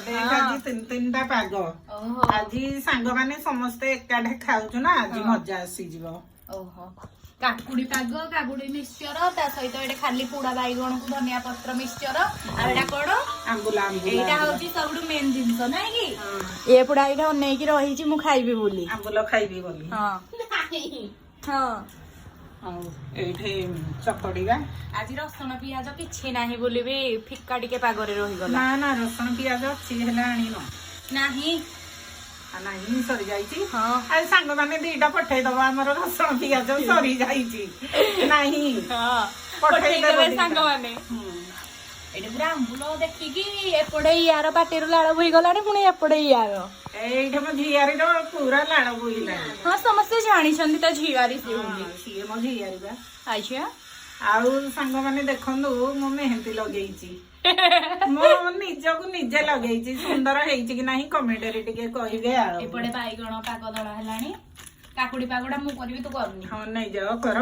ଦେଖ, ଆଜି ତିନି ତିନିଟା ପାଗ। ଓହୋ। ଆଜି ସାଙ୍ଗମାନେ ସମସ୍ତେ ଏକାଠି ଖାଉଛୁ ନା, ଆଜି ମଜା ଆସିଯିବ। ଓହୋ, କାକୁଡି ପାଗ, କାକୁଡି ମିକ୍ସଚର, ତା ସହିତ ଏଇଟା ଖାଲି ପୋଡା ବାଇଗଣକୁ ଧନିଆ ପତ୍ର ମିକ୍ସଚର। ଆଉ ଏଇଟା କଣ? ଆମ୍ବୁଲ, ଆମ୍ବୁଲ। ଏଇଟା ଆମ୍ବୁଲ। ହଉଛି ସବୁଠୁ ମେନ୍ ଜିନିଷ, ନାଇଁ କି? ହଁ। ଏ ପୋଡା ଏଇଟା ଅନେଇକି ରହିଛି ମୁଁ ଖାଇବି ବୋଲି। ଆମ୍ବୁଲ ଖାଇବି ବୋଲି। ହଁ। ଆଉ ଏଇଠି ଚକଡିବା। ଆଜି ରସୁଣ ପିଆଜ କିଛି ନାହିଁ ବୋଲି ବି ଫିକା ଟିକେ ପାଗରେ ରହିଗଲା। ନା ନା, ରସୁଣ ପିଆଜ ଅଛି, ହେଲେ ଆଣିନ। ନାହିଁ। ଆଉ ନାହିଁ, ସରିଯାଇଛି। ହଁ। ଆଉ ସାଙ୍ଗମାନେ ଦିଟା ପଠେଇଦବ, ଆମର ରସୁଣ ପିଆଜ ସରିଯାଇଛି, ନାହିଁ। ହଁ। ପଠେଇଦେବ ପଠେଇଦେବେ ଦିଟା। ସାଙ୍ଗମାନେ। ହୁଁ। ଏଠି ପୁରା ଆମ୍ବୁଲ ଦେଖିକି ଏପଟେ ୟାର ପାଟିରୁ ଲାଳ ବୋହିଗଲାଣି, ପୁଣି ଏପଟେ ୟାର। ଏଇଠି ମୋ ଝିଆରୀର ପୁରା ଲାଳ ବୋହିଲାଣି। ହଁ, ସମସ୍ତେ ଜାଣିଛନ୍ତି ତା ଝିଆରୀ ସିଏ ବୋଲି। ହଁ, ସିଏ ମୋ ଝିଆରୀ ବା। ଆଚ୍ଛା। ଆଉ ସାଙ୍ଗମାନେ ଦେଖନ୍ତୁ, ମୁଁ ମେହେନ୍ଦି ଲଗେଇଛି, ମୁଁ ନିଜକୁ ନିଜେ ଲଗେଇଛି। ସୁନ୍ଦର ହେଇଛି କି ନାହିଁ କମେଣ୍ଟରେ ଟିକେ କହିବେ ଆଉ। ଏପଟେ ବାଇଗଣ ପାଗ ଦଳା ହେଲାଣି। କାକୁଡି ପାଗଟା ମୁଁ କରିବି, ତୁ କରୁନି। ହଁ, ନେଇଯାଅ, କର।